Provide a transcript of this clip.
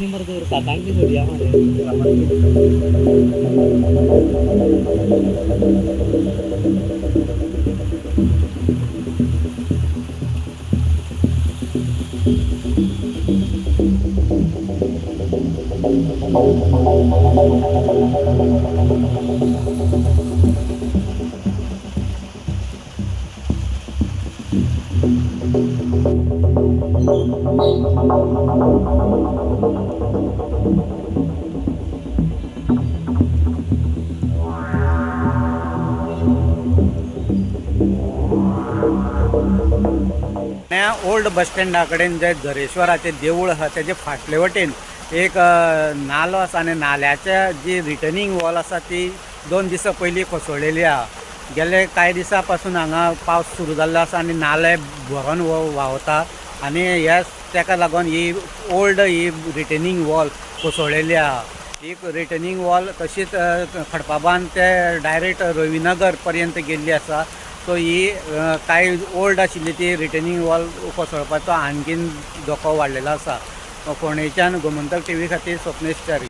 मरे दवर सातांक बी सोडया मरे. ओल्ड बस स्टँडा कडेन जे झरेश्वराचें देवूळ आसा तेजे फाटले वटेन एक नालो आसा आनी नाल्याच्या जी रिटर्निंग वॉल आसा ती 2 दिसां पयलीं कोसळ्ळेली आहा. गेले कांय दिसां पासून हांगा पावस सुरू जाल्लो आसा आनी नाले भरोन व्हांवता आनी ह्या तेका लागून ही ओल्ड ही रिटर्निंग वॉल कोसळ्ळेली आहा. ही रिटर्निंग वॉल तशीच खडपाबांद ते डायरेक्ट रविनगर पर्यंत गेल्ली आसा. सो ही कांय ओल्ड आशिल्ली ती रिटर्निंग वॉल कोसळपाचो आणखीन धोको वाडलेलो आसा. फोंडेच्यान गोमंतक टीव्ही खातीर स्वप्नेश च्यारी.